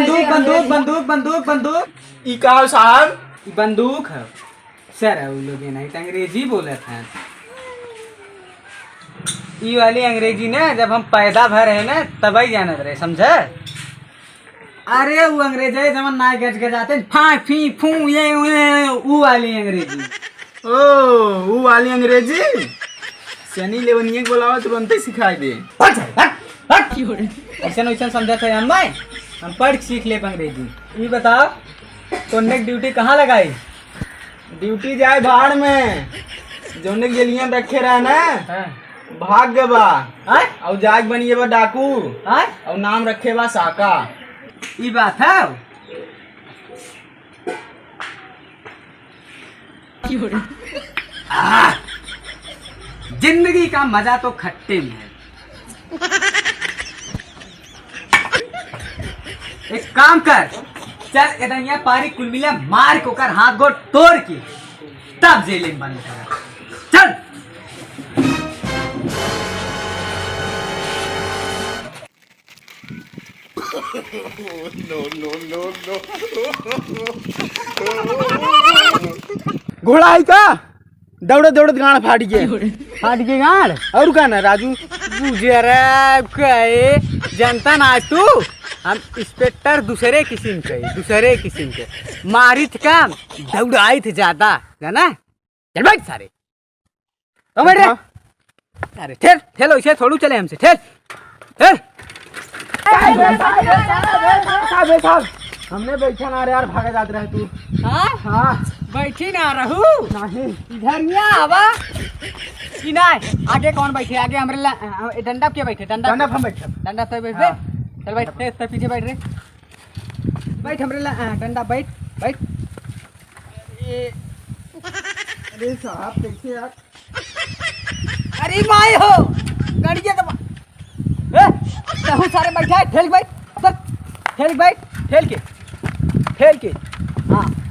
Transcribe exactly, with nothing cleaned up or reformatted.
बंदूक, बंदूक, बंदूक, बंदूक, बंदूक। ई का हो साहब? ई बंदूक है। सर, उ लोग ये नहीं तो अंग्रेजी बोलत हैं। ई वाली अंग्रेजी ना, जब हम पैदा भर है ना, तब ही जानत रहे, समझे? अरे, वो अंग्रेज है, जवन नाय गज गजाते हैं, फा, फी, फू, ये, ये, ऊ वाली अंग्रेजी। ओ, ऊ वाली अंग्रेजी? सनी लेवनिया के बोलावा तो बनते सिखाई दे। हट, हट, हट। ऐसन वैसन समझत है हम भाई, हम पढ़ के सीख लेब अंग्रेजी। ई बताओ, तोन्ने के ड्यूटी कहाँ लगाई? ड्यूटी जाए भाड़ में, जौने के जेलिया में रखे रहे ना, हाँ। भाग गए बा। हाँ? और जाग बनिए बा डाकू। हाँ? और नाम रखे बा साका। ई बात है। आह, जिंदगी का मजा तो खट्टे में है। एक काम कर, चल एदनिया पारी कुल मिला मार के ओकर हाथ गोड़ तोड़ के तब जेल में बंद करा। चल। घोड़ा है का? दौड़त दौड़त गांड फाट गए। फाट गए गांड? और का ना राजू? बुझे रे, कहे जनता ना तू। हम इंस्पेक्टर दूसरे किस्म के, दूसरे किस्म के। मारित कम, दौड़ाइत ज्यादा, जाना? चल बैठ सारे। ओ बैठ रे। हाँ। अरे ठेल, ठेल, वैसे थोड़ू चले हमसे, ठेल, ठेल। साहब, साहब, साहब, हमने बैठा ना रे यार, भागा जात रहे तू। हाँ? हाँ। बैठी ना रहू। नहीं। इधर नहीं आवा। कि नहीं? आगे कौन बैठे? आगे हमरे ला, अ, डंडा पे बैठे? डंडा डंडा पे। हम बैठे। डंडा पे बैठ हाँ। बे। चल बैठ, ते, ते पीछे बैठ रे। बैठ हमरे ला, अ, डंडा बैठ, बैठ। अरे, अरे साहब, कैसे यार? अरे माई हो, गड़िया दबा। ए, तहू सारे बैठा है, ठेल बैठ, सर, ठेल बैठ, ठेल के, ठेल के, हाँ,